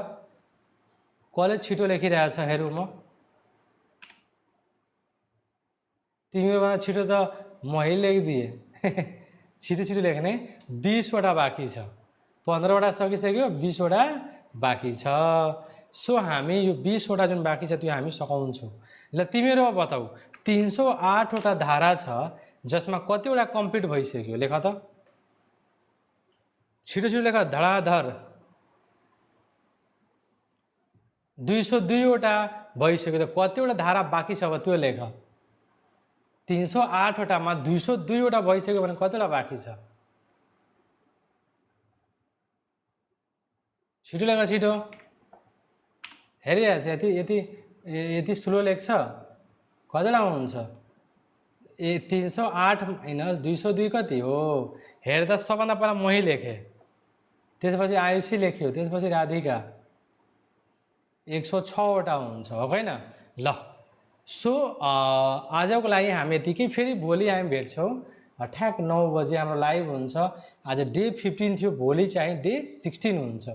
कसले छिटो लेखिरहेछ हेरौँ म, तिमीहरूभन्दा छिटो त मैले लेखिदिएँ छिटो छिटो लेख्ने। 20वटा बाँकी छ, 15वटा सकिसक्यो, 20वटा बाँकी छ। सो हामी यो 20वटा जुन बाँकी छ त्यो हामी सघाउँछौँ। ल तिमीहरू अब बताऊ, 308वटा धारा छ जसमा कतिवटा कम्प्लिट भइसक्यो लेख त, छिटो छिटो लेख धडाधर। 202वटा भइसक्यो, त कतिवटा धारा बाँकी छ अब त्यो लेख। 308वटामा 202वटा भइसक्यो भने कतिवटा बाँकी छ, छिटो लेख छिटो। हेरिरहेछ यति यति यति स्लो लेख्छ, कतिवटा हुन्छ 308 माइनस 202 कति हो हेर त। सबभन्दा पहिला मै लेखेँ, त्यसपछि आयुषी लेख्यो, त्यसपछि राधिका, 106वटा हुन्छ हो होइन ल। सो आजको लागि हामी यतिकै, फेरि भोलि हामी भेट्छौँ ठ्याक 9 बजे हाम्रो लाइभ हुन्छ। आज डे 15 थियो, भोलि चाहिँ डे 16 हुन्छ।